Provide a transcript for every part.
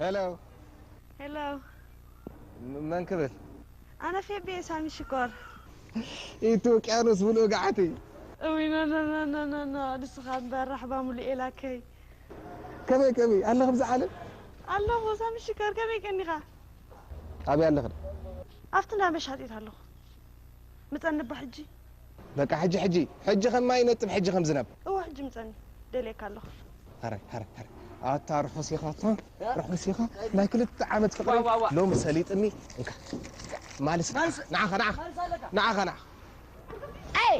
ሄሎ። ሄሎ። መን ክብል? ኣነ ፌቤ ሳሚ ሽኮር። ኢቲ ውቅያኖስ ብልኡ ገዓቲ። እውይ፣ ኖ፣ ኖ፣ ኖ፣ ኖ፣ ኖ፣ ኖ። ንስኻ እምበር ራሕባ ሙሉኤላከይ። ከመይ፣ ከመይ? ኣለኺ ብዛ ዓለም? ኣለኹ፣ ሳሚ ሽኮር፣ ከመይ ቀኒኻ? ኣበይ ኣለኺ? ኣብቲ እንዳ መሻጢት ኣለኹ። ምጸኒ እባ ሕጂ። በቃ፣ ሕጂ፣ ሕጂ። ሕጂ ከም ማይ ይነጥብ፣ ሕጂ ከም ዝናብ። እወ፣ ሕጂ ምጸኒ። ደልየካ ኣለኹ። ሃረ፣ ሃረ፣ ሃረ። ኣታ ርሑስ ኢኻ፣ ኣታ ርሑስ ኢኻ። ናይ ክልተ ዓመት ፍቕሪ ዋ፣ ዋ፣ ዋ። ሎሚ ሰሊጥኒ። እንካ። ማልስ፣ ንዓኻ፣ ንዓኻ። ንዓኻ፣ ንዓኻ። ኣይ!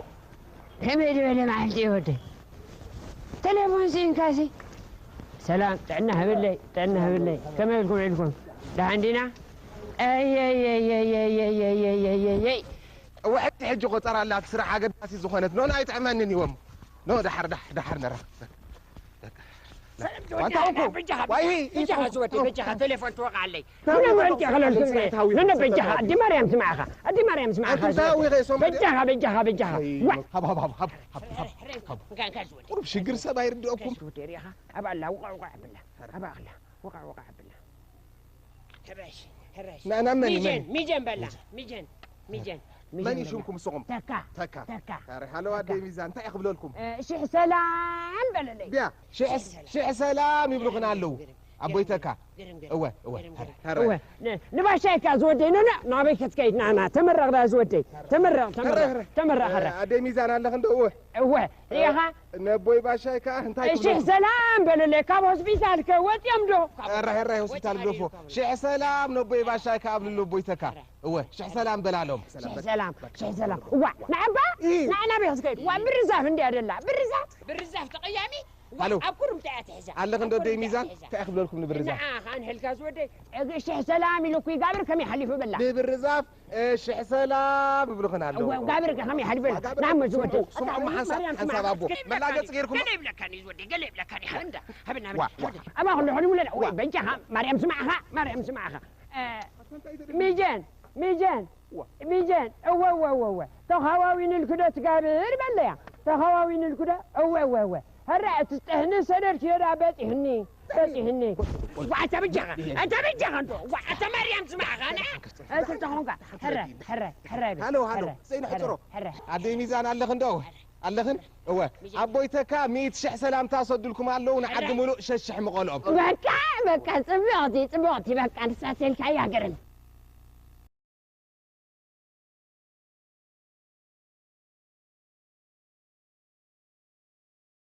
ከመይ ዝበለ መዓልቲ እዩ ወደይ? ተሌፎን ስኢንካሲ? ሰላም፣ ጥዕና ህብለይ፣ ጥዕና ህብለይ። ከመይ ኢልኩም ውዒልኩም? ደሓን ዲና? ኣየየየየየየየየየይ! እወ፣ ሕጂ፣ ሕጂ ቆጸራ ኣላ፣ እቲ ስራሕ ኣገዳሲ ዝኾነት። ኖ፣ ኣይጥዕመንን እዩ እሞ። ኖ፣ ደሓር፣ ደሓር፣ ደሓር ንራኸብ። በቃ፣ በቃ። ሰላም፣ ኣንታ ትወዲ፣ እኮ፣ በጃኻ፣ ዋይ፣ በጃኻ፣ ዝወዲ፣ በጃኻ፣ ተሌፎን ትወቕዓለይ። ምንም ወርቂ ያኸለል ነነ በጃኻ፣ ኣዲ ማርያም ስማዕኻ፣ ኣዲ ማርያም ስማዕኻ፣ ኣንቱም ታዊ ኸይሶም በጃኻ፣ በጃኻ፣ በጃኻ። ዋ። ሃብ፣ ሃብ፣ ሃብ፣ ሃብ፣ ሃብ፣ ሃብ፣ ሃብ። እንካ፣ እንካ፣ ዝወዲ። ቁሩብ ሽግር ሰብ ኣይርድኦኩም። ዝወዲ ሪኢኻ፣ ኣብ ኣላ፣ ውቃ፣ ውቃ፣ ኣብላ። ኣብ ኣላ፣ ውቃ፣ ውቃ፣ ኣብላ። ሕረሽ፣ ሕረሽ። ና-፣ ናብ መን እዩ? ሚጀን፣ መን? ሚጀን በላ። ሚጀን፣ ሚጀን፣ ሚጀን መን እዩ በላ። ሽምኩም ንስኹም? ተካ፣ ተካ። ተካ። ኣረ፣ ሃሎ፣ ኣደ ተካ። ሚዛን፣ እንታይ ክብለልኩም? እ፣ ሽሕ ሰላም በለለይ። ድያ፣ ሽሕ፣ ሽሕ ሰላም። ሽሕ ሰላም ይብሉኽና ኣለዉ። ግርም፣ ኣቦይ ግርም፣ ተካ። ግርም፣ ግርም፣ እወ፣ እወ፣ ግርም፣ ግርም። ሃረ፣ ሃረ። እወ፣ ን-፣ ንባሻይ እካ ዝወደይ፣ ኖ፣ ኖ፣ ናበይ ክትከይድ? ና፣ ና፣ ተመረቕ ዳ ዝወደይ። ተመረቕ፣ ተመረቕ፣ ሃረ፣ ተመረቕ፣ ሃረ። ተመረቕ፣ ሃረ። ኣደ ሚዛን ኣለኽ እንዶ? እወ። እወ፣ ሪኢኻ? ነቦይ ባሻይ ከኣ እንታይ እሺ፣ ክብለኩም? ሰላም በሉለይ። ካብ ሆስፒታል ከ ወጽዮም ዶ? ራይ፣ ራይ ሆስፒታል ግደፎ። ሽሕ ሰላም ነቦይ ባሻይ ከኣ ኣብልሉ ኣቦይ ተካ። እወ፣ ሽሕ ሰላም በላሎም። ሽሕ ሰላም፣ ሽሕ ሰላም። እዋ፣ ንዓባ፣ ኢ። ንዓ ናበይ ክትከይድ? ዋ፣ ብርዛፍ እንድያ ደላ። ብርዛፍ። ብርዛፍ ተቐያሚ? ዋ፣ ሃሎ። ኣብ ኩርምታ እያ ትሕዛ። ኣለኽ እንዶ ኣብ ደይ ኩርምታ ሚዛን? እያ ትሕዛ። እንታይ ክብለልኩም ንብርዛፍ? ንዓ ከኣ ንሕልካ ዝወደይ። እግ-፣ ሽሕ ሰላም ኢሉ እኮ ይጋብር ከመይ ሓሊፉ በላ? ንብርዛፍ፣ እ፣ ሽሕ ሰላም ይብሉኽን ኣለዉ። እወ፣ ጋብር ከ ከመይ ሓሊፉ በላ? ጋብር ናሞ ዝወደይ። ስምዑ፣ ስምዑ፣ ሓንሳብ፣ ማርያም ሓንሳብ ስማዕኻ። ኣቦ። መላገጽ ጌርኩም። ገለ ይብለካኒ ዝወደይ፣ ገለ ይብለካኒ። ሃብንዳ፣ ሃብና፣ ዋ፣ ዋ። ኣባ ኩሉ ሕልሙ ለለ። እወ፣ ዋ። በጃኻ፣ ማርያም ስማዕኻ፣ ማርያም ስማዕኻ። እ፣ ሚጀን፣ ሚጀን፣ ዋ። ሚጀን፣ እወ፣ እወ፣ እወ፣ እወ። ተኻዋዊንልኪ ዶ ትጋብር በለያ። ተኻዋዊንልኪ ዶ? እወ፣ እወ፣ እወ። ሀረ፣ እቲ ጥሕኒ ሰደድክዮ ዳ በጺሕኒ፣ በጺሕኒ። ዋ፣ ኣታ በጃኻ፣ ኣታ በጃኻ እንዶ። ዋ፣ ኣታ ማርያም ስማዕኻ፣ ኣነ። እቲ ተኾንካ፣ ሀረ፣ ሀረ፣ ሀረ በል። ሃሎ፣ ሃሎ፣ ሀረ፣ ዘይንሕጽሮ። ሀረ፣ ሀረ። ኣደይ ሚዛን ኣለኽን ዶ? ኣለኽን? እወ። ኣቦይ ተካ ሚእቲ ሽሕ ሰላምታ ሰዱልኩም ኣለዉ፣ ንዓዲ ሙሉእ ሸሽሕ ምቐልኦም። በቃ፣ በቃ፣ ጽብቕቲ፣ ጽብቕቲ፣ በቃ፣ ንሳ ተልካያ ገረም።